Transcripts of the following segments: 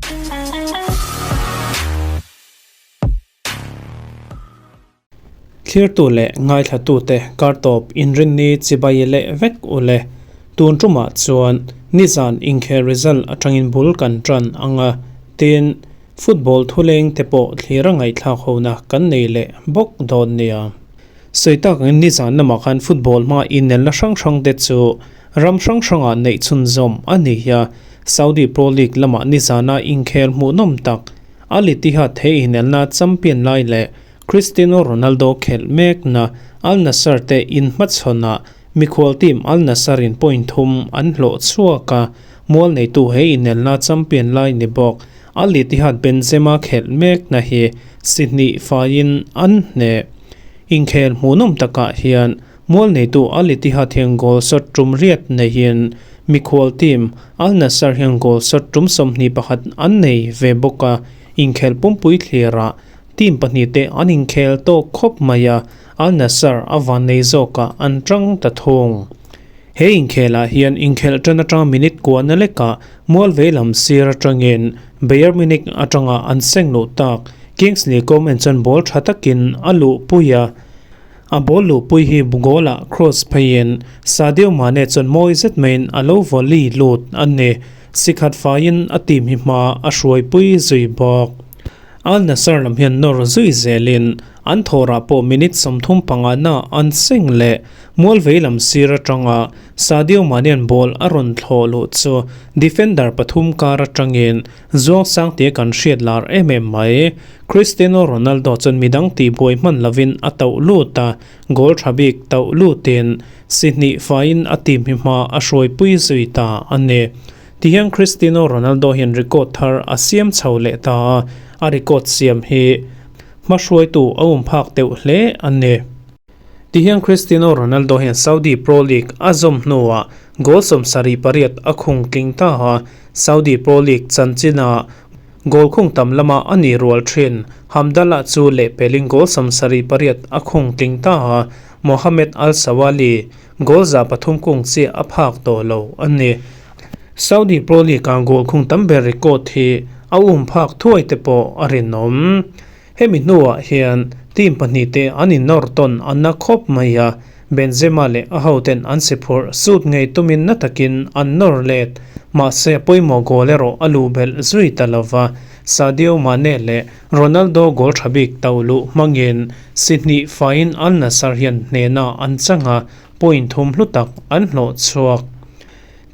Thlirtu leh ngaithlatute kartawp inrinni chibai leh vek u le. Tun tumah chuan nizan inkhel result atangin bul kan tan ang a, tin, football thuleng te pawh thlir a ngaihthlak hona kan nei leh bawk dawn nia. Sawi tak angin nizan lamah khan football hma inelna hrang hrang te chu ram hrang hrangah neih chhunzawm a ni a, Saudi Pro League lamah nizana inkhel hmuhnawm tak Al Ittihad he inelna champion lai leh Cristiano Ronaldo khelh mekna Al Nassr te inhmachhawnah mikhual team Al Nassr in point thum an hlawh chhuak a, mual neitu he inelna champion lai ni bawk Al Ittihad Benzema khelh mekna hi si hnih faiin an hneh. Inkhel hmuhnawm takah hian Mual neitu Al Ittihad hian goal shot tum riat neihin mikhual team Al Nassr hian goal shot tum 21 an nei ve bawk a, inkhel pumpui thlirah team pahnihte an inkhel tawk khawp mai a, Al Nassr a van nei zawkah an tang ta thung. He inkhelah hian inkhelh tan atanga minute kuahna lekah mual veilam sir atangin Bayern Munich atanga an seng luh tak Kingsley Coman chuan ball tha takin a luhpui a, A ball luhpui hi goal ah cross pheiin Sadio Mane chuan mawi zet maiin a lo volley lut a ni. Sikhat faiin a team hi hma a hruaipui zui bawk. Al Nassr lam hian nawr zui zelin an thawrah pawh minute 35 na an seng leh mual vei lam sir atanga Sadio Mane-a'n ball a rawn thlawh luh chu defender pathum kar atangin Zuang Sangte kan hriat lar em em mai. Cristiano Ronaldo chuan midang tihbuai hman lovin a tauh lut a, goal tha bik tauh lutin si hnih faiin a team hi hma a hruaipui zui ta a ni. Tihian Cristiano Ronaldo hian record thar a siam chho leh ta a, a record siam hi hmahruaitu a um phak deuh hle a ni. Tihian Cristiano Ronaldo hian Saudi Pro League a zawm hnuah goal 78 a khung tling ta a, Saudi Pro League chanchina goal khung tam lama a ni rual thin. Hamdallah chu lehpelin goal 78 a khung tling ta a, Mohamed Al Sawali goal 300 kung chiah a phak tawh lo a ni. Saudi Pro League-a goal khung tam ber record hi a um phak thuai te pawh a rinawm. Hemi hnuah hian team pahnihte an innawr tawn an na khawp mai a, Benzema leh a hoten an si phurh sut ngei tumin na takin an nawr let. Mahse a pawimawh goal erawh a luh belh zui ta lo va, Sadio Mane leh Ronaldo goal tha bik to luh hmangin si hnih faiin Al Nassr hian hnehna an chang a, point thum hlu tak an hlawh chhuak.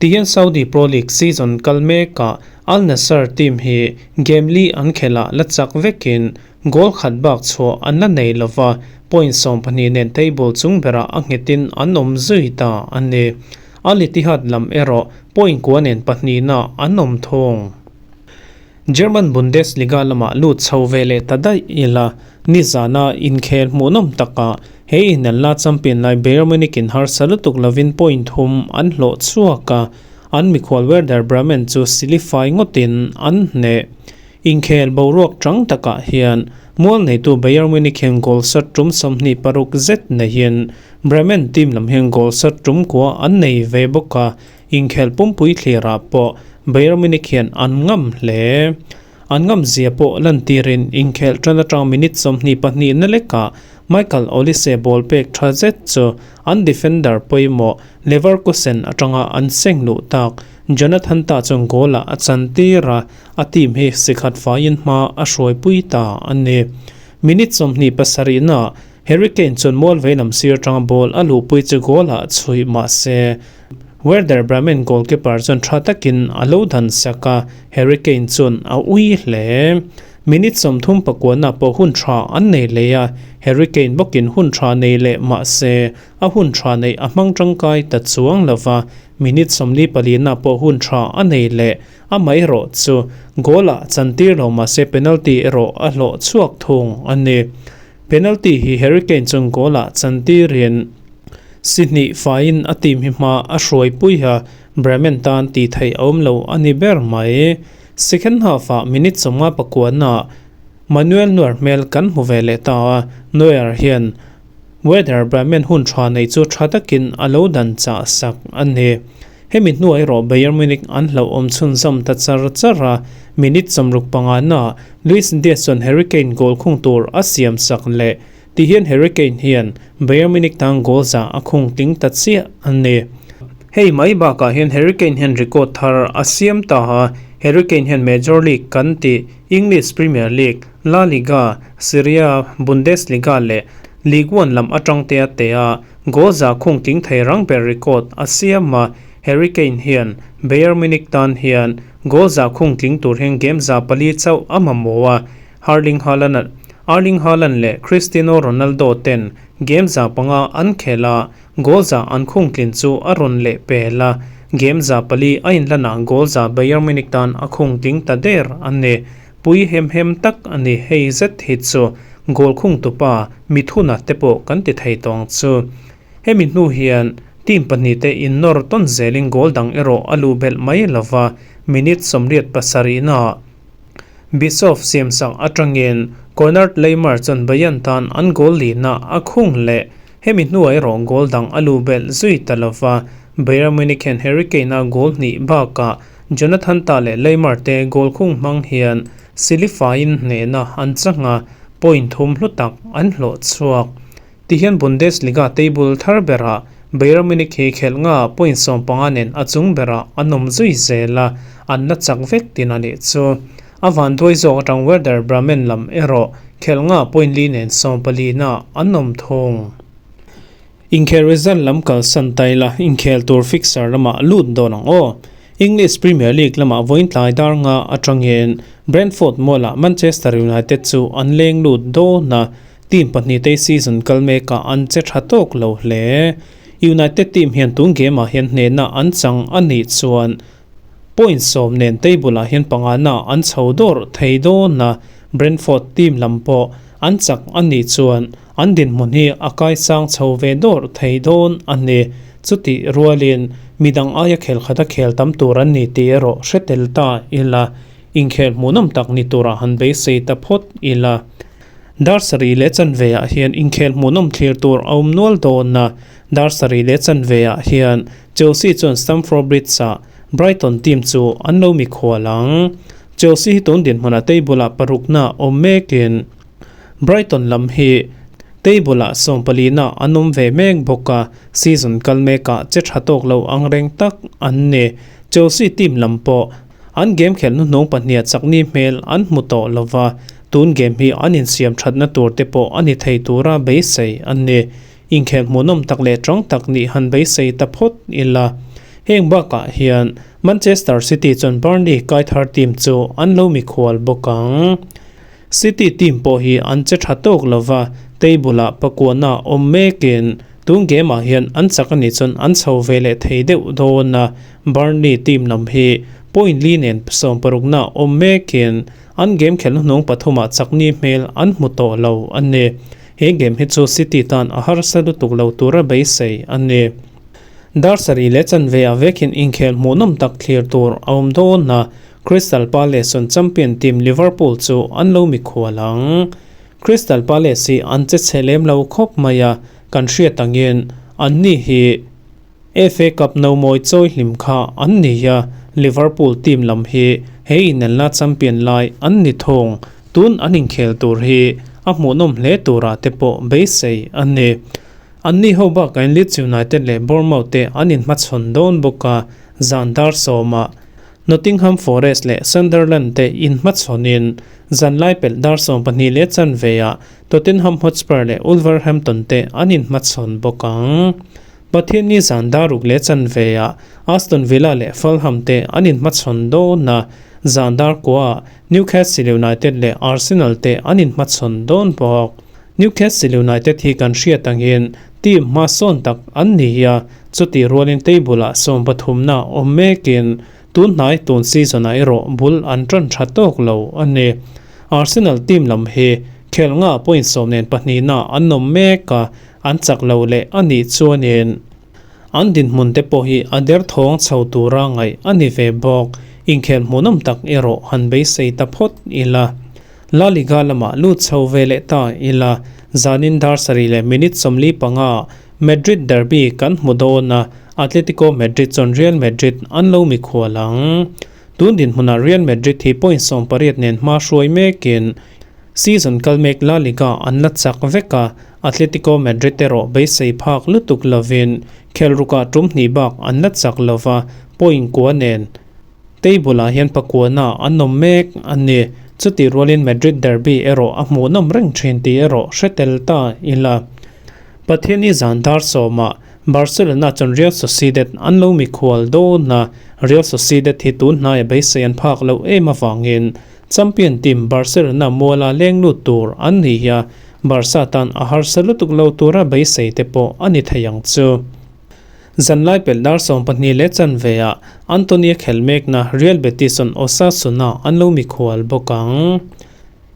Tihian Saudi Pro League season kal mekah Al Nassr team hi game li an khelh ah la chak vekin goal khat bak chhuah an la nei lova, point 12 nen table chung berah a nghetin an awm zui ta a ni. Al Ittihad lam erawh point kua nen pahnihna an awm thung. German Bundesliga lamah lut chho ve leh ta daih ila, nizana inkhel hmuhnawm takah he inelna champion lai Bayern Munich in harsa lutuk lovin point thum an hlawh chhuak a, an mikhual Werder Bremen chu silifai ngawtin an hneh. Inkhel boruak chang takah hian mual neitu Bayern Munich hian goal sat tum 26 zet neihin Bremen team lam hian goal sat tum kua an nei ve bawk a, Inkhel pumpui thlirah pawh Bayern Munich hian an ngam hle. An ngam zia pawh lantirin inkhel tan atang minute 22 na lekah Michael Olise ball pek tha zet chu an defender pawimawh Leverkusen atanga an seng luh tak Jonathan Tah chuan goal ah a chantir a, a team hi sikhat faiin hma a hruaipui ta a ni. Minute 27 na Harry Kane chuan mual veilam sir atanga ball a luhpui chu goal ah chhuih mahse Werder Bremen goalkeeper chuan tha takin a lo dan sak a, Harry Kane chuan a ui hle. Minute 39 na pawh hun tha an nei leh a, Harry Kane bawkin hun tha nei leh mahse a hun tha neih a hmang tangkai ta chuang lova, minute 44 na pawh hun tha a nei leh amaherawh chu goal ah chantir lo mahse penalty erawh a hlawh chhuak thung a ni. Penalty hi Harry Kane chuan goal ah chantirin si hnih faiin a team hi hma a hruaipui a, Bremen tan tih theih a awm lo a ni ber mai. Second half ah minute 59 na Manuel Neuer hmel kan hmu ve leh ta a, Neuer hian Werder Bremen hun tha nei chu tha takin a lo dan chah sak a ni. Hemi hnuai erawh Bayern Munich an hlauhawm chhunzawm ta char char a, Minute 65 naah Luis Diaz chuan Harry Kane goal khung tur a siam sak leh. Ti hian Harry Kane hian Bayern Munich tan goal za a khung tling ta chiah a ni. Hei mai bakah hian Harry Kane hian record thar a siam ta a, Harry Kane hian Major League kan tih English Premier League, La Liga, Serie A, Bundesliga leh Ligue 1 lam atang te a teh a, goal za khung tling thei rang ber record a siam a, Harry Kane hian Bayern Munich tan hian goal za khung tling tur hian game 400 chauh a mamawh a, Erling Haaland Erling Haaland leh Cristiano Ronaldo ten game 500 an khel a, goal za an khung tlin chu a rawn leh pel a, game 400 a inlanah goal za Bayern Munich tan a khung tling ta der a ni. Pui hem hem tak a ni hei zet hi chu goal khung tupa mithuna te pawh kan ti thei tawng chu. Hemi hnu hian team pahnih te innawr tawn zelin goal dang erawh a luh belh mai lova, minute 87 naah Bischoff siamsak atangin Konrad Laimer chuan Bayern tan an goal lihna a khung leh. Hemi hnuah erawh goal dang a luh belh zui ta lova, Bayern Munich hian Harry Kane-a goal hnih bakah Jonathan Tah leh Laimer te goal khung hmang hian silifaiin hnehna an chang a, point thum hlu tak an hlawh chhuak. Tihian Bundesliga table thar berah Bayern Munich hi khelh nga point 15 nen a chung berah an awm zui zel a, an la chak vek tin a nih chu. A vanduai zawk atang Werder Bremen lam erawh khelh nga point li nen 14 na an awm thung. Inkhel result lam kalsan ta ila, inkhel tur fixture lamah lut dawn ang aw. English Premier League lamah vawiin tlai dar nga atangin Brentford mualah Manchester United chu an leng lut dawn a, Team pahnih te season kal mekah an che tha tawk lo hle. United team hian tun game ah hian hnehna an chang a nih chuan point 10 nen table ah hian pangana an chho dawr thei dawn a, Brentford team lam pawh an chak a nih chuan an dinhmun hi a kaisang chho ve dawr thei dawn a ni. Chutih rualin midang aia khel khat a khel tam tur an ni tih erawh hre tel ta ila, inkhel hmuhnawm tak ni turah han beisei ta phawt ila. Dar sarih leh chanve ah hian inkhel hmuhnawm thlir tur a awm nual dawn a, dar sarih leh chanve ah hian Chelsea chuan Stamford Bridge ah Brighton team chu an lo mikhual ang. Chelsea hi tun dinhmunah table ah parukna awm mekin Brighton lam hi table ah 14 na an awm ve mek bawk a, season kal mekah che tha tawk lo ang reng tak an ni. Chelsea team lam pawh an game khelh hnuhnung pahniha chakni hmel an hmu tawh lova, tun game hi an insiam thatna tur te pawh a ni thei tura beisei an ni. Inkhel hmuhnawm tak leh tang tak nih han beisei ta phawt ila. Heng bakah hian Manchester City chuan Burnley kaithar team chu an lo mikhual bawk ang. City team pawh hi an che tha tawk lova, table ah pakuana awm mekin tun game ah hian an chak a nih chuan an chho ve leh thei deuh dawn a, Burnley team lam hi point li nen 60 na awm mekin an game khelh hnuhnung pathumah chakni hmel an hmu tawh lo a ni. He game hi chu City tan a harsa lutuk lo tura beisei a ni. Dar sarih leh chanve ah vekin inkhel hmuhnawm tak thlir tur a awm dawn a, Crystal Palace chuan champion team Liverpool chu an lo mikhual ang. Crystal Palace hi an che chhe lem lo khawp mai a, kan hriat angin anni hi FA Cup no mawi chawi hlim kha an ni a, Liverpool team lam hi he inelna champion lai an ni thung. Tun an inkhel tur hi a hmuhnawm hle turah te pawh beisei a ni. Anni ho bakain Leeds United leh Bournemouth te an inhmachhawn dawn bawk a, zan dar sawmah Nottingham Forest leh Sunderland te inhmachhawnin zanlai pelh dar 12 leh chanveah Tottenham Hotspur leh Wolverhampton te an inhmachhawn bawk ang. Pathianni zan dar ruk leh chanveah Aston Villa leh Fulham te an inhmachhawn dawn a, zan dar kuaah Newcastle United leh Arsenal te an inhmachhawn dawn bawk. Newcastle United hi kan hriat angin team hmasawn tak an ni a, chutih rualin table ah 13 na awm mekin tun hnai tun season ah erawh bul an tan tha tawk lo a ni. Arsenal team lam hi khel nga point 10 nen pahnih na an awm mek a, an chak lo leh a nih chuanin an dinhmun te pawh hi a der thawng chho tura ngaih a ni ve bawk. Inkhel hmuhnawm tak erawh han beisei ta phawt ila. La Liga lamah lut chho ve leh ta ila, zanin dar sarih leh minute 45 Madrid derby kan hmu dawn a, Atletico Madrid chuan Real Madrid an lo mikhual ang. Tun dinhmunah Real Madrid hi point 18 nen hma hruai mekin season kal mek La Liga an la chak vek a, Atletico Madrid erawh beisei phak lutuk lovin khel rukah tum hnih bak an la chak lova, point kua nen table ah hian pakuana an awm mek a ni. Chutih rualin Madrid derby erawh a hmuhnawm reng thin tih erawh hre tel ta ila. Pathiani zan dar sawmah Barcelona chuan Real Sociedad an lo mikhual dawn a, Real Sociedad hi tun hnaia beisei an phak loh em avangin champion team Barcelona muala leng lut tur an ni a, Barca tan a harsa lutuk lo tura beisei te pawh a ni thei ang chu. Zanlai pelh dar 12 leh chanve ah Antonio khel mekna Real Betis chuan Osasuna an lo mikhual bawk ang.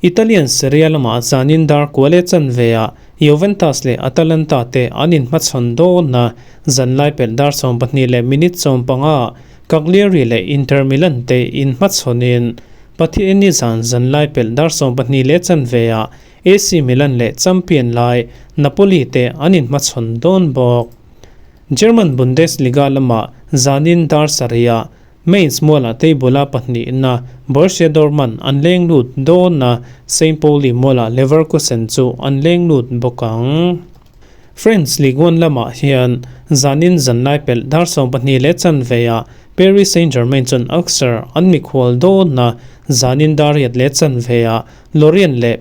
Italian Serie A lamah zanin dar kua leh chanve ah Juventus leh Atalanta te an inhmachhawn dawn a, zanlai pelh dar 12 leh minute 15 ah Cagliari leh Inter Milan te inhmachhawnin Pathianni zan zanlai pelh dar 12 leh chanve ah AC Milan leh champion lai Napoli te an inhmachhawn dawn bawk. German Bundesliga lamah zanin dar sarih ah Mainz mualah table-a pahnihna Borussia Dortmund an leng lut dawn a, Saint Pauli mualah Leverkusen chu an leng lut bawk ang. French Ligue 1 lamah hian zanin zanlai pelh dar 12 leh chanve ah Paris Saint-Germain chuan Auxerre an mikhual dawn a, zanin dar riat leh chanve ah Lorient leh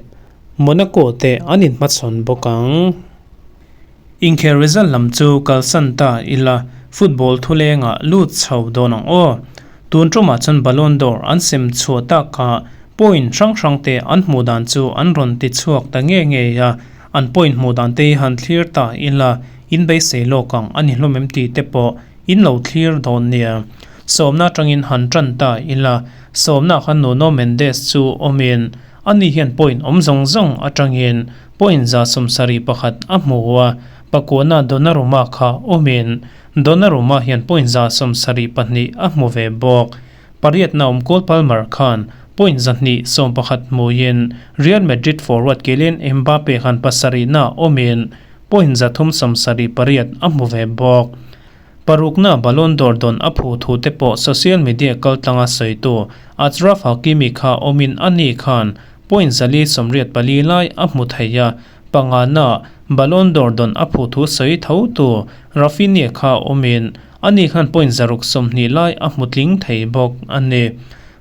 Monaco te an inhmachhawn bawk ang. Inkhel result lam chu kalsan ta ila, football thulengah lut chho dawn ang aw. Tun tumah chuan Ballon d'Or an sem chhuah tak kha point hrang hrang te an hmuh dan chu an rawn ti chhuak ta nge nge a, an point hmuh dan te hi han thlir ta ila, in beisei lawk ang a ni hlawm em tih te pawh in lo thlir dawn nia. Sawmna atangin han tan ta ila, sawmna khan Nuno Mendes chu awmin ani hian point awm zawng zawng atangin Point 71 a hmu a, pakuana Donnarumma kha awmin Donnarumma hian point 72 a hmu ve bawk. Pariatna awm Cole Palmer khan point 211 hmuin Real Madrid forward Kylian Mbappe khan pasarihna awmin point 378 a hmu ve bawk. Parukna Ballon d'Or dawn a phu thu te pawh social media kaltlanga sawitu Achraf Hakimi kha awmin ani khan point 484 lai a hmu thei a, pangana Ballon d'Or dawn a phu thu sawi tho tu Raphinha kha awmin ani khan point 620 lai a hmu tling thei bawk a ni.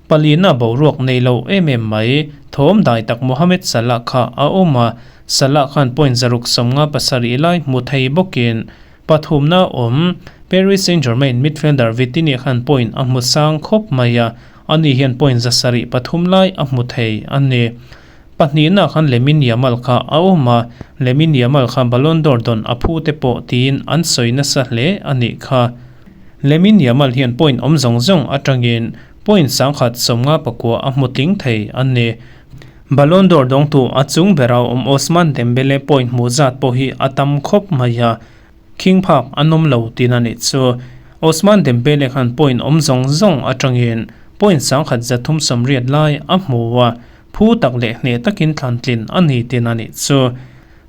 Palina boruak nei lo em em mai, thawm dai tak Mohamed Salah kha a awm a, Salah khan point 657 lai hmu thei bawkin Pathumna awm, Paris Saint-Germain midfielder Vitinha khan point a hmu sang khawp mai a, ani hian point 703 lai a hmu thei a ni. Pahnihna khan Lamine Yamal kha a awm a, Lamine Yamal kha Ballon d'Or dawn a phu te pawh tiin an sawi nasa hle a nih kha. Lamine Yamal hian point awm zawng zawng atangin point 159 a hmu tling thei a ni. Ballon d'Or dawngtu a chung bera awm Ousmane Dembele point hmuh zat pawh hi a tam khawp mai a, khing phak an awm lo tin a nih chu. Ousmane Dembele khan point awm zawng zawng atangin point 1380 lai a hmu a, phu tak leh hneh takin thlan tlin a ni tin a nih chu.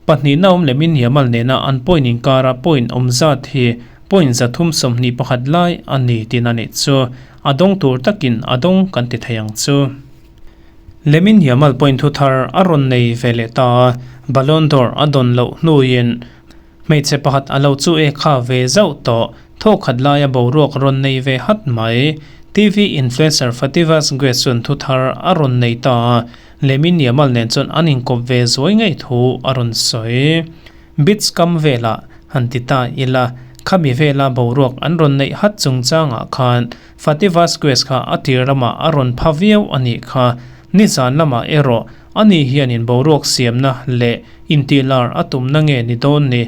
Pahnihna awm Lamine Yamal nena an point inkara point awm zat hi point 321 lai a ni tin a nih chu. A dawng tur takin a dawng kan ti thei ang chu. Lamine Yamal point thu thar a rawn nei ve leh ta a, Ballon d'Or a dawn loh hnuin hmeichhe pakhat a lo chu e kha ve zauh tawh, thawkhat laia boruak rawn nei ve hat mai. TV influencer Fati Vazquez chuan thu thar a rawn nei ta a, Lamine Yamal nen chuan an inkawp ve zuai ngei thu a rawn sawi. Beach kam velah han ti ta ila, khami vela boruak an rawn neih hat chungchangah khan Fati Vazquez kha a tir lamah a rawn pha viau a nih kha. Nizan lamah erawh ani hianin boruak siamna leh intihlar a tumna nge ni dawn ni?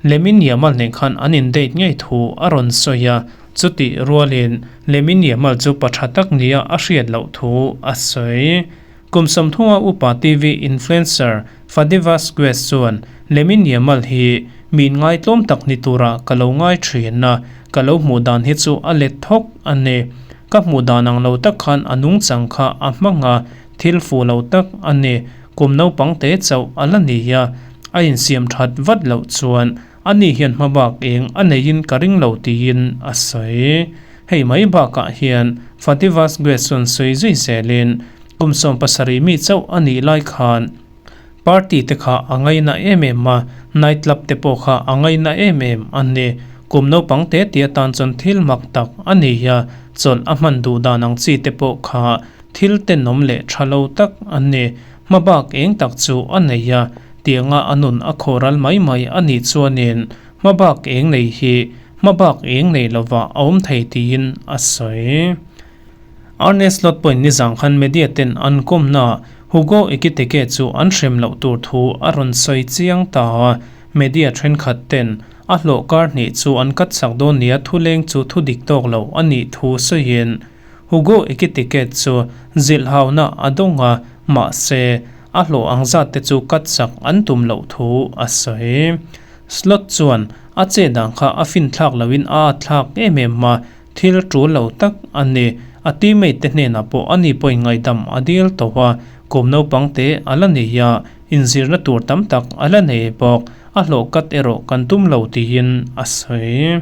Lamine Yamal nen khan an in date ngei thu a rawn sawi a, chutih rualin Lamine Yamal chu pa tha tak nia a hriat loh thu a sawi. Kum 30 upa TV influencer Fadi Vazquez chuan Lamine Yamal hi mi inngaihtlawm tak ni tura ka lo ngai thin a, ka lo hmuh dan hi chu a let thawk a ni. Ka hmuh dan ang lo tak khan a nungchang kha a hmang a, thil fuh lo tak a ni. Kum naupang te chauh a la ni a, a insiam that vat loh chuan ani hian hmabak eng a neiin ka ring lo tiin a sawi. Hei mai bakah hian Fati Vazquez chuan sawi zui zelin kum 17 mi chauh a nih lai khan party te kha a ngaina em em a, night club te pawh kha a ngaina em em a ni. Kum naupang te tia tan chuan thil mak tak a ni a, chawlh a hman duh dan ang chi te pawh kha thil tenawm leh tha lo tak a ni. Hmabak eng tak chu a nei a, tianga a nun a khawhral mai mai a nih chuanin hmabak eng nei hi hmabak eng nei lova a awm thei tiin a sawi. Arne Slot pawhin nizang khan media ten an kawmna Hugo Ekitike chu an hrem loh tur thu a rawn sawi chiang ta a, media thenkhat ten a hlawh kar hnih chu an cut sak dawn nia thuleng chu thu dik tawk lo a nih thu sawiin Hugo Ekitike chu zilhhauna a dawng a, mahse a hlawh ang zat te chu cut sak an tum loh thu a sawi. Slot chuan a che dan kha a finthlak loin a atthlak em em a, Thil tul lo tak a ni. A teammate te hnenah pawh ani pawhin ngaihdam a dil tawh a, kum naupang te a la nei a, inzirna tur tam tak a la nei bawk. A hlawh kat erawh kan tum lo tiin a sawi.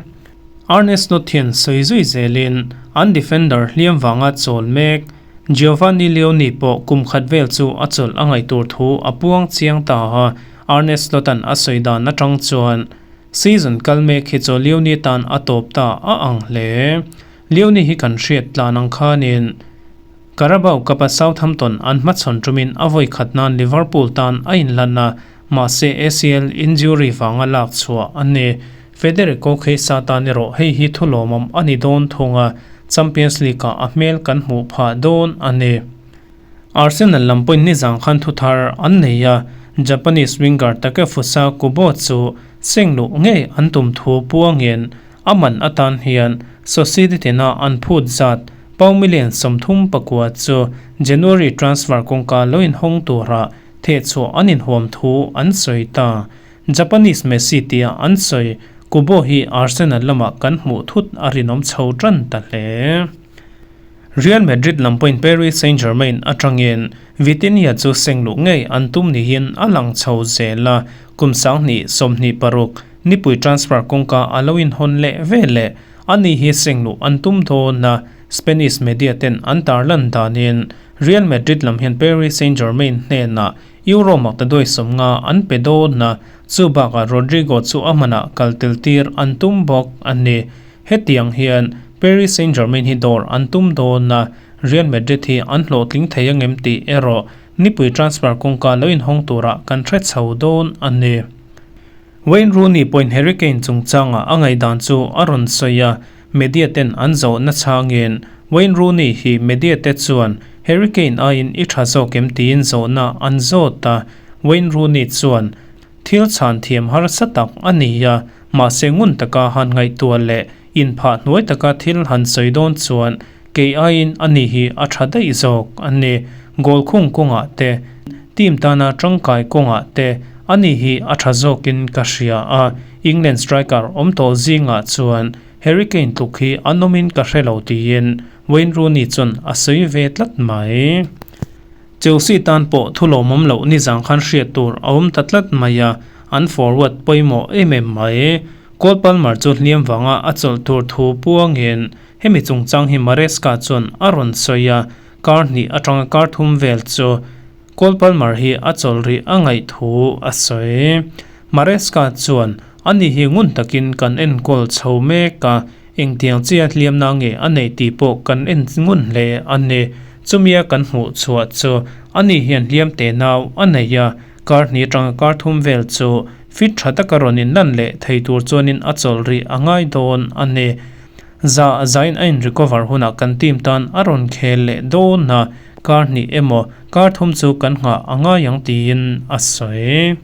Arne Slot hian sawi zui zelin an defender hliam vanga chawl mek Giovanni Leoni pawh kum khat vel chu a chawlh a ngaih tur thu a puang chiang ta a, Arne Slot-a'n a sawi dan atang chuan Season kal mek hi chu Leonie tan a tawp ta a ang hle. Leonie hi kan hriat tlan ang khanin Carabao Cup-a Southampton an hmachhawn tumin a vawi khat nan Liverpool tan a inlan a, mahse ACL injury vanga lak chhuah a ni. Federico Chiesa tan erawh hei hi thulawmawm a ni dawn thung a, Champions League-ah a hmel kan hmuh phah dawn a ni. Arsenal lam pawhin nizang khan thuthar an nei a, Japanese winger Takefusa Kubo chu seng luh ngei an tum thu puangin a man atan hian Sociedad-ina an phut zat pound million 39 chu January transfer kawngka lo inhawng tura thehchhuah an inhuam thu an sawi ta. Japanese Messi tia an sawi Kubo hi Arsenal lamah kan hmuh thut a rinawm chho tan ta hle. Real Madrid lam pawhin Paris Saint-Germain atangin Vitinha chu seng luh ngei an tum niin a lang chho zel a, kum 2026 nipui transfer kawngka a lo inhawn leh veleh ani hi seng luh an tum dawn a, Spanish media ten an tarlan danin Real Madrid lam hian Paris Saint-Germain hnenah Euro maktaduai 50 an pe dawn a, chu bakah Rodrygo chu a hmanah kal tel tir an tum bawk a ni. Hetiang hian Paris Saint-Germain hi dawr an tum dawn a, Real Madrid hi an hlawhtling thei angem tih erawh nipui transfer kawngka lo inhawng turah kan hre chho dawn a ni. Wayne Rooney pawhin Harry Kane chungchanga a ngaihdan chu a rawn sawi a, media ten an zawhna chhangin Wayne Rooney hi media te chuan Harry Kane aiin i tha zawk em tiin zawhna an zawt a, Wayne Rooney chuan Thil chhan thiam harsa tak a ni a, mahse ngun taka han ngaihtuah leh inphah hnuai taka thil han sawi dawn chuan kei aiin ani hi a tha daih zawk a ni. Goal khung kawngah te, team tana tangkai kawngah te ani hi a tha zawkin ka hria a, England striker awm tawh zingah chuan Harry Kane tluk hi an awmin ka hre lo tiin Wayne Rooney chuan a sawi ve tlat mai. Chelsea tan pawh thu lawmawm loh nizang khan hriat tur a awm ta tlat mai a, an forward pawimawh em em mai. Cole Palmer chu hliam vanga a chawlh tur thu puangin hemi chungchang hi Maresca chuan a rawn sawi a, kar hnih atanga kar thum vel chu Cole Palmer hi a chawlh rih a ngaih thu a sawi. Maresca chuan, Ani hi ngun takin kan enkawl chho mek a, Engtiang chia hliamna nge a neih tih pawh kan en ngun hle a ni. Chumia kan hmuh chhuah chu ani hian hliam te nau a nei a, kar hnih atanga kar thum vel chu fit tha taka rawn inlan leh thei tur chuanin a chawlh rih a ngai dawn a ni. Za zain a in recover hunah kan team tan a rawn khel leh dawn a, kar hnih emaw kar thum chu kan nghah a ngai ang tiin a sawi.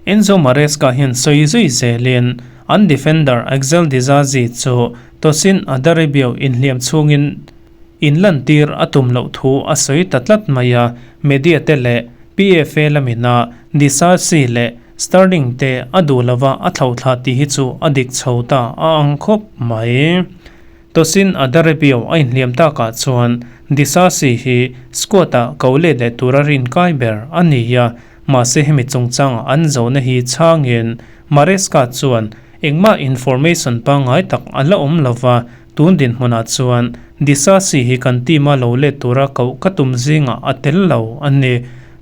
Enzo Maresca hian sawi zui zelin an defender Axel Disasi chu Tosin Adarabioyo inhliam chhungin inlantir a tum loh thu a sawi ta tlat mai a, media te leh PFA lamina Disasi leh Sterling te a duh lova a thlauhthla tih hi chu a dik chho ta a ang khawp mai. Tosin Adarabioyo a inhliam takah chuan Disasi hi squad-ah ko let leh tura rinkai ber a ni a, Mahse hemi chungchanga an zawhna hi chhangin Maresca chuan engmah information pangngai tak a la awm lova, Tun dinhmunah chuan Disasi hi kan team-a lo let tura koh ka tum zingah a tel lo a ni.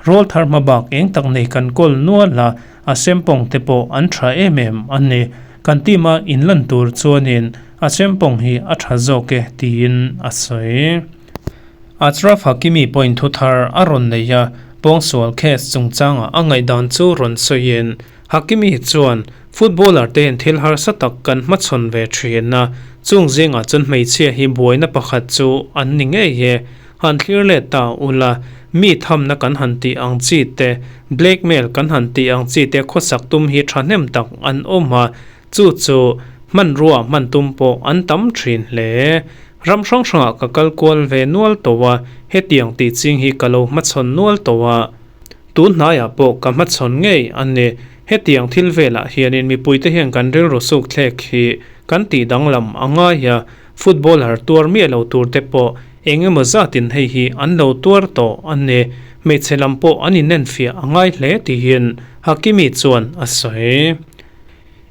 Rawl thar hma bak eng tak nei kan kawl nual a, a sempawng te pawh an tha em em a ni. Kan team-a inlan tur chuanin a sempawng hi a tha zawk e tiin a sawi. Achraf Hakimi pawhin thu thar a rawn nei a, pawngsual case chungchanga a ngaihdan chu rawn sawiin Hakimi chuan, Footballer te'n thil harsa tak kan hmachhawn ve thin a, chung zingah chuan hmeichhia hi buaina pakhat chu an ni ngei e. Han thlir let ta ula, mi thamna kan han tih ang chi te, blackmail kan han tih ang chi te khawsak tum hi thahnem tak an awm a, chu chu hmanrua hman tum pawh an tam thin hle. Ram hrang hrangah ka kal kual ve nual tawh a, hetiang tih ching hi ka lo hmachhawn nual tawh a. Tun hnaiah pawh ka hmachhawn ngei a ni. Hetiang thil velah hianin mipuite hian kan rilru suk thlek hi kan tih danglam a ngai a, footballer tuar miah lo tur te pawh eng emaw zatin hei hi an lo tuar tawh a ni. Hmeichhe lam pawh an inenfiah a ngai hle tiin Hakimi chuan a sawi.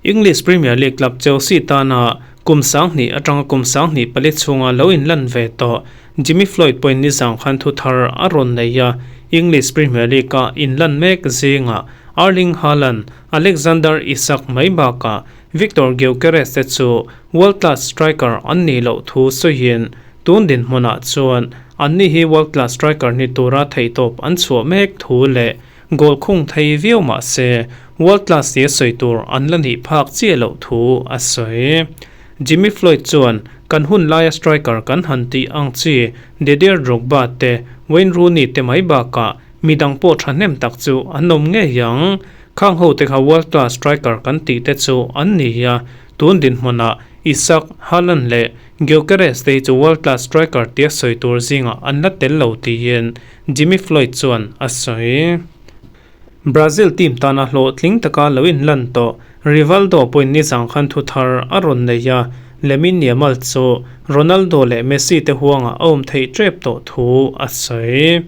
English Premier League club Chelsea tana kum 2000 atanga kum 2004 chhunga lo inlan ve tawh Jimmy Floyd pawhin nizang khan thu thar a rawn nei a, English Premier League-a inlan mek zingah Erling Haaland, Alexander Isak mai bakah Viktor Gyokeres te chu world class striker an nih loh thu sawiin tun dinhmunah chuan anni hi world class striker ni tura theihtawp an chhuah mek thu leh Goal khung thei viau mah se, world class tia sawi tur an la nih phak chiah loh thu a sawi. Jimmy Floyd chuan, Kan hun laia striker kan han tih ang chi Didier Drogba te, Wayne Rooney te mai bakah midang pawh thahnem tak chu an awm ngei ang. Khang ho te kha world class striker kan tih te chu an ni a, tun dinhmunah Isak, Haaland leh Gyökeres te hi chu world class striker tia sawi tur zingah an la tel lo tiin Jimmy Floyd chuan a sawi. Brazil team tana hlawhtling taka lo inlan tawh Rivaldo pawhin nizang khan thu thar a rawn nei a, Lamine Yamal chu Ronaldo leh Messi te huangah a awm theih tep tawh thu a sawi.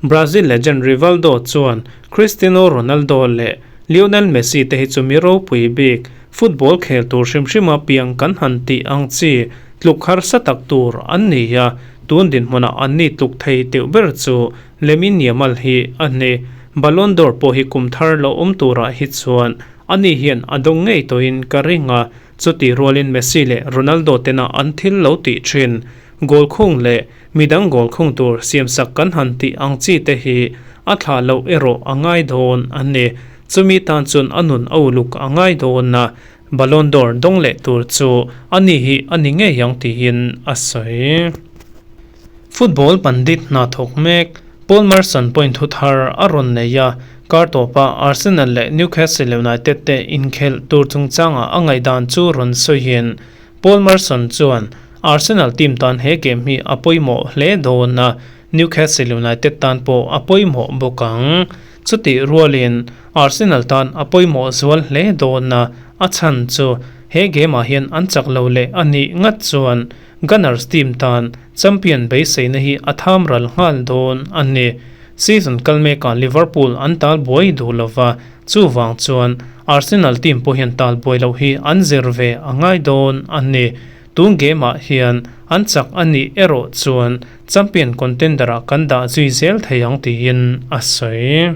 Brazil legend Rivaldo chuan Cristiano Ronaldo leh Lionel Messi te hi chu mi ropui bik, football khel tur hrim hrima piang kan han tih ang chi tluk harsa tak tur an ni a, Tun dinhmunah anni tluk thei teuh ber chu Lamine Yamal hi a ni. Ballon d'Or pawh hi kum thar lo awm turah hi chuan ani hian a dawng ngei tawhin ka ring a, chutih rualin Messi leh Ronaldo tena an thil lo tih thin goal khung leh midang goal khung tur siamsak kan han tih ang chi te hi a thlah loh erawh a ngai dawn a ni. Chumi tan chuan a nun a uluk a ngai dawn a, Ballon d'Or dawng leh tur chu a ni hi a ni ngei ang tiin a sawi. Football pandit hna thawk mek Paul Merson pawhin thu thar a rawn nei a, kar tawpa Arsenal leh Newcastle United te inkhelh tur chungchangah a ngaihdan chu rawn sawiin Paul Merson chuan Arsenal team tan he game hi a pawimawh hle dawn a, Newcastle United tan pawh a pawimawh bawk ang. Chutih rualin Arsenal tan a pawimawh zual hle dawn a, a chhan chu he game-ah hian an chak lo leh a nih ngat chuan Gunners team tan champion beiseina hi a tham ral nghal dawn a ni. Season kal mekah Liverpool an tal buai duh lova, chuvang chuan Arsenal team pawh hian tal buai loh hi an zir ve a ngai dawn a ni. Tun game-ah hian an chak a nih erawh chuan champion contender-ah kan dah zui zel thei ang tiin a sawi.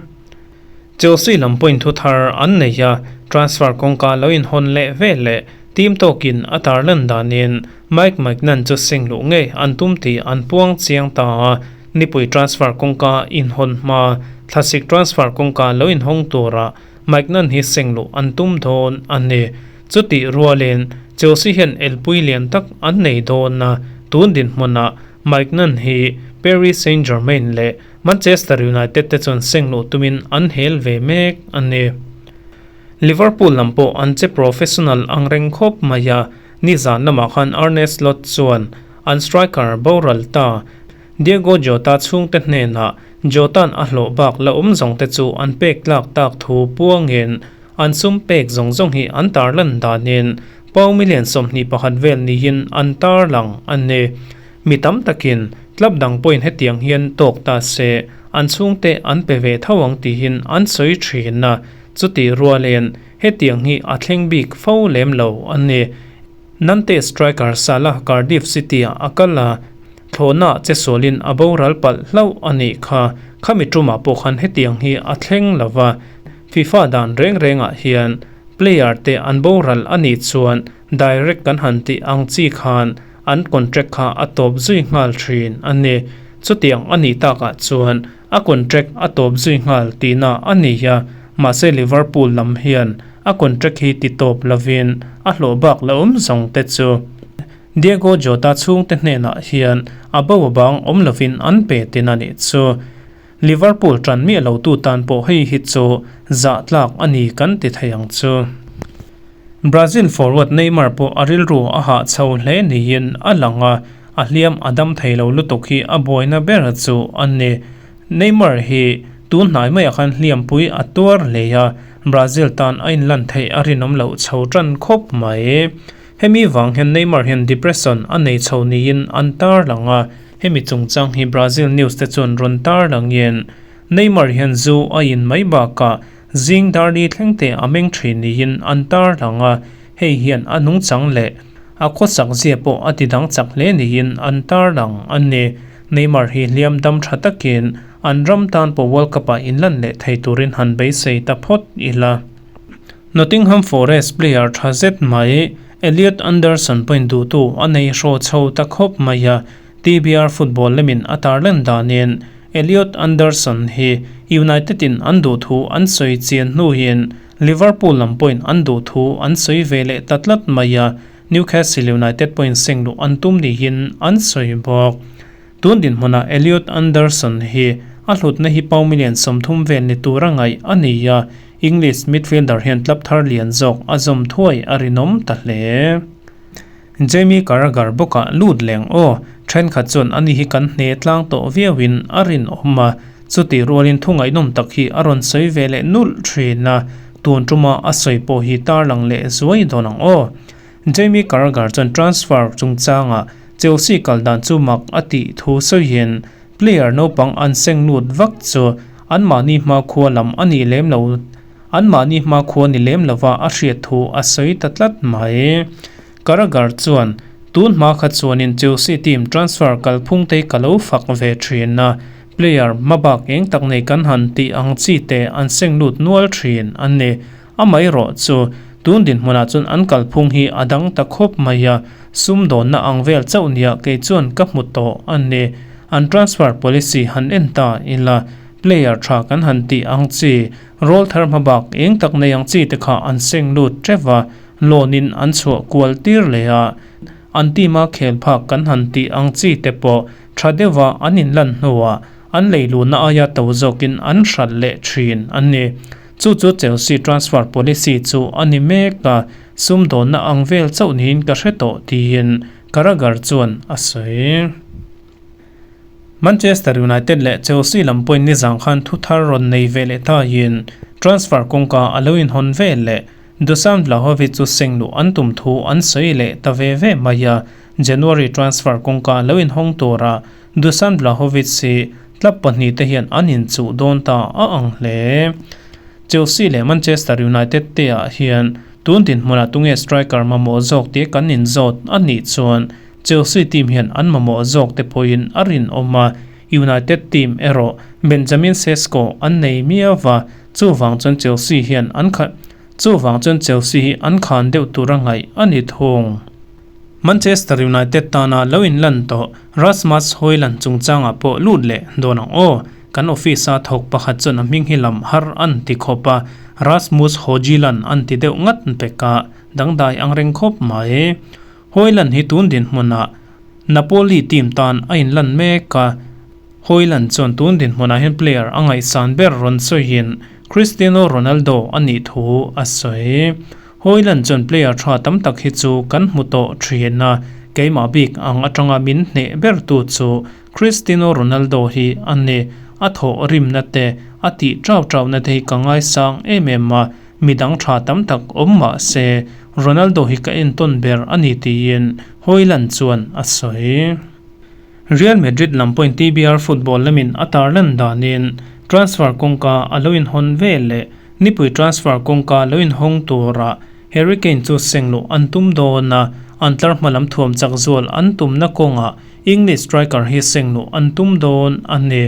Chelsea lam pawhin thu thar an nei a, transfer kawngka lo inhawn leh vel leh team tawkin a tarlan danin Mike Maignan chu seng luh ngei an tum tih an puang chiang ta a, nipui transfer kawngka inhawn hma thlasik transfer kawngka lo inhawng tura Maignan hi seng luh an tum dawn a ni. Chutih rualin Chelsea hian elpui lian tak an nei dawn a, tun dinhmunah Maignan hi Paris Saint-Germain leh Manchester United te chuan seng luh tumin an hel ve mek a ni. Liverpool lam pawh an che professional ang reng khawp mai a, nizan lamah khan Arne Slot chuan an striker boral ta Diego Jota chhungte hnenah Jota'n a hlawh bak la awm zawng te chu an pek tlak tak thu puangin An sum pek zawng zawng hi an tarlan danin pau million 21 vel niin an tarlang a ni. Mi tam takin club dang pawhin hetiang hian tawk ta se an chhungte an pe ve tho ang tihin an sawi thin a, chutih rualin hetiang hi a thleng bik fo lem lo a ni. Nantes striker Salah Cardiff City-ah a kal a, thlawhnaah che sualin a boral palh hlauh a nih kha. Khami tumah pawh khan hetiang hi a thleng lo va, FIFA dan reng rengah hian player te an boral a nih chuan direct kan han tih ang chi khan an contract kha a tawp zui nghal thin a ni. Chutiang a nih takah chuan a contract a tawp zui nghal tihna a ni a, mahse Liverpool lam hian a contract hi ti tawp lovin a hlawh bak la awm zawng te chu Diego Jota chhungte hnenah hian a bo a bang awm lovin an pe tin a nih chu. Liverpool tan miah lo tu tan pawh hei hi chu zah tlak a ni kan ti thei ang chu. Brazil forward Neymar pawh a rilru a hah chho hle niin a lang a, a hliam a dam thei lo lutuk hi a buaina ber chu a ni. Neymar hi tun hnai maiah khan hliampui a tuar hle a, Brazil tan a inlan theih a rinawm loh chho tan khawp mai. Hemi vang hian Neymar hian depression a nei chho niin an tarlang a, hemi chungchang hi Brazil news te chuan rawn tarlangin Neymar hian zu a in mai bakah zing darli thleng te a meng thin niin an tarlang a, hei hian a nungchang leh a khawsak zia pawh a ti dang chak hle niin an tarlang a ni. Neymar hi hliam dam tha takin an ram tan pawh World Cup ah inlan leh thei turin han beisei ta phawt ila. Nottingham Forest player tha zet mai Elliot Anderson pawhin duhtu a nei hraw chho ta khawp mai a, TBR football lamin a tarlan danin Elliot Anderson hi United in an duh thu an sawi chian hnuin Liverpool lam pawhin an duh thu an sawi ve leh ta tlat mai a, Newcastle United pawhin seng luh an tum niin an sawi bawk. Tun dinhmunah Elliot Anderson hi a hlutna hi pau million 30 vel ni tura ngaih a ni a, English midfielder hian club thar lian zawk a zawm thuai a rinawm ta hle. Jamie Carragher bawkah lut leng aw, thenkhat chuan ani hi kan hne tlang tawh viauin a rinawm a, chutih rualin thu ngaihnawm tak hi a rawn sawi ve leh nulh thin a, tun tuma a sawi pawh hi tarlang leh zuai dawn ang aw. Jamie Carragher chuan transfer chungchangah Chelsea kal dan chu mak a tih thu sawiin player naupang an seng lut vak chu anmahni hmakhua lam a nih lem lo anmahni hmakhua ni lem lova a hriat thu a sawi ta tlat mai. Carragher chuan tun hma kha chuanin Chelsea team transfer kalphung te ka lo fak ve thin a, player hmabak eng tak nei kan han tih ang chi te an seng lut nual thin a ni. Amaherawh chu, tun dinhmunah chuan an kalphung hi a dang ta khawp mai a, sumdawnna ang vel chauh nia kei chuan ka hmu tawh a ni. An transfer policy han en ta ila, player tha kan han tih ang chi, rawl thar hmabak eng tak nei ang chi te kha an seng lut teuh va, loan in an chhuah kual tir leh a, an team a khel phak kan han tih ang chi te pawh tha deuha an inlan hnuah an leiluhna aia to zawkin an hralh leh thin a ni. Chu chu Chelsea transfer policy chu a ni mek a, sumdawnna ang vel chauh niin ka hre tawh tiin Carragher chuan a sawi. Manchester United leh Chelsea lam pawhin nizang khan thu thar rawn nei ve leh taiin transfer kawngka a lo inhawn vel leh Dusan Vlahovic chu seng luh an tum thu an sawi leh ta ve ve mai a, January transfer kawngka lo inhawng tura Dusan Vlahovic hi club pahnihte hian an inchuh dawn ta a ang hle. Chelsea leh Manchester United te ah hian tun dinhmunah tunge striker mamawh zawk tih kan inzawt a nih chuan Chelsea team hian an mamawh zawk te pawhin a rinawm a, United team erawh Benjamin Sesko an nei miau va, chuvang chuan Chelsea hian an kha chuvang chuan Chelsea hi an khan deuh tura ngaih a ni thung. Manchester United tana lo inlan tawh Rasmus Hojlund chungchangah pawh lut leh dawn ang aw. Kan office-a thawk pakhat chuan a hming hi lam har an ti khawp a, Rasmus Hojlund an ti deuh ngat pek a, dangdai ang reng khawp mai. Hojlund hi tun dinhmunah Napoli team tan a inlan mek a, Hojlund chuan tun dinhmunah hian player a ngaihsan ber rawn sawiin Cristiano Ronaldo a nih thu a sawi. Hojlund chuan player tha tam tak hi chu kan hmu tawh thin a, keimah bik ang atanga min hneh bertu chu Cristiano Ronaldo hi a ni. A thawh rimna te, a tih trau trauna te hi ka ngaisang em em a, midang tha tam tak awm mah se Ronaldo hi ka entawn ber a ni tiin Hojlund chuan a sawi. Real Madrid lam pawhin TBR football lamin a tarlan danin transfer kawngka a lo inhawn vel leh Nipui transfer kawngka lo inhawng tura Harry Kane chu seng luh an tum dawn a, An tlar hma lam thuam chak zual an tumna kawngah English striker hi seng luh an tum dawn a ni.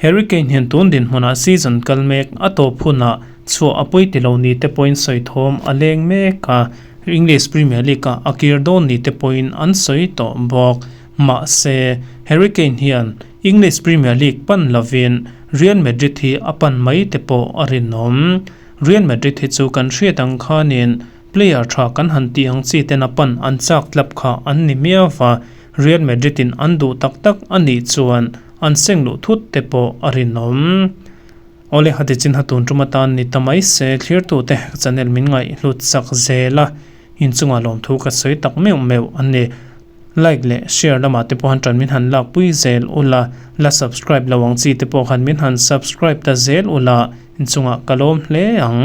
Harry Kane hian tun dinhmunah season kal mek a tawp hunah chhuah a pawi ti lo ni te pawhin sawi thawm a leng mek a, English Premier League-ah a kir dawn ni te pawhin an sawi tawh bawk. Mahse, Harry Kane hian English Premier League pan lovin Real Madrid hi a pan mai te pawh a rinawm. Real Madrid hi chu kan hriat ang khanin Player tha kan han tih ang chi ten a pan an chak tlap kha an ni miau va, Real Madrid in an duh tak tak a nih chuan an seng luh thut te pawh a rinawm. Awle hati chin ha tun tum atan ni ta mai se thlirtute ka channel min ngaih hlut chak zel a, inchungah lawmthu ka sawi tak meuh meuh a ni. Like leh share lamah te pawh han tan min han lak pui zel ula, la subscribe lo ang chi te pawh khan min han subscribe ta zel ula, inchungah ka lawm hle ang.